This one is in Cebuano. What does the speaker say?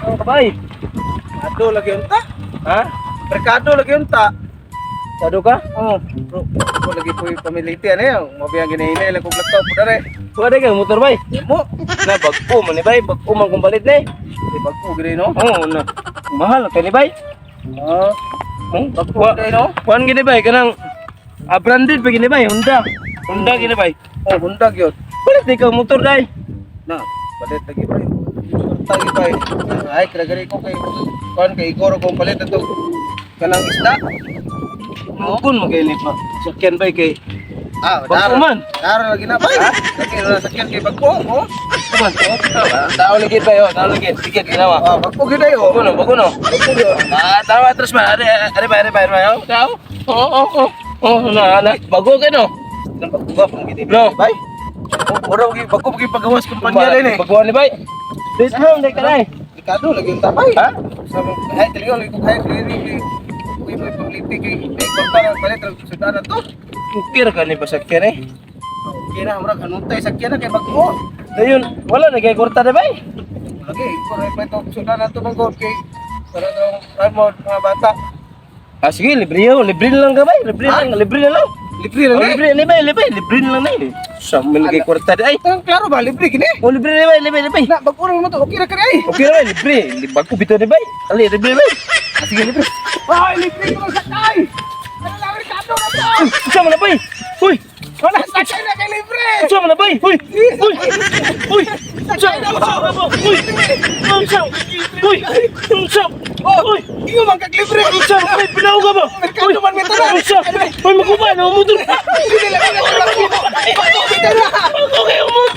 Oh, kabay. Ado lagi unta. Ha? Merkado lagi unta. Sado ka? Oh, bro, ko lagi po yung pamiliti ano yun. Mabiyang ginahinay lang kong laptop po dere. Wala ka motor bay. Mo. Na bag-o man ni bay, bag-o man kung balit ni. Di bag-o gini no. Oo na. Mahal kay ni bay. Ah, Bag-o gini no. Kuan gini bay kanang branded pa gini bay, Honda. Honda gini bay. Oh, Honda gyud. Palit di ka motor day. Na, palit lagi bay. Tagi bay. Ay, kragari ko kay kuan kay Igoro kong palit ato kanang isda. Mukon man kay ni pa. Sakyan bay kay Ah, bag-o man. Daro lagi na bay. Lagi na sakyan kay bag-o, oh. Kuan. Tao lagi bay, oh, tao lagi. Sige ginawa. Ah, bag-o gid ay oh. Bago no, bago no. Bag-o gyud. Ah, tama atras man. Are, are bay, are bay, are bay. Oh, tao. Oo, oo, oo. Oh, na, na. Bago kay no. Nang bag-o pa gid. No. Bay. Ora gi bag-o gi pagawas kumpanya din eh. Baguhan ni bay. This room day kanay. Delikado lagi yung tapay. Ha? Sa ay talaga lagi ko kaya dili kuy mo pamiliti kay kay kwarta na palit ra sudan na to. Ukir ka ni pasakyan eh. Okay na murag anuntay sakyan na kay bag-o. Dayon, wala na kay kwarta na bay. Lagi ko ra pa to sudan na to bangod kay para daw remote mga bata. Ah, sige, libre yun. Libre na lang ka bay. Libre na lang, libre na lang. Libre lang Oh, eh. libre ni bay, libre, libre na lang na eh. Sa man kay kwarta di ay. Ang klaro ba libre kini? Oh, libre ni bay, libre, libre. Na bag-o ra man to okay ra kani ay. Okay na bay, libre. Bago bitaw ni bay. Ali, libre bay. Ah, sige libre. Ay libre ko sakay. Ano lang Ricardo na to? Usa man na bay. Uy, Wala sakay na kay libre. usa man na bay. Uy, uy, uy. Usa Sakay na mo. Uy, unsa? Uy, unsa? Oh, Uy, ingo man kag libre. unsa? Uy, pinaw ka ba? Merkado man may tanan. Unsa? Uy, maguba na motor. Hindi lang na lang. Bag-o bitaw na. Okay, motor.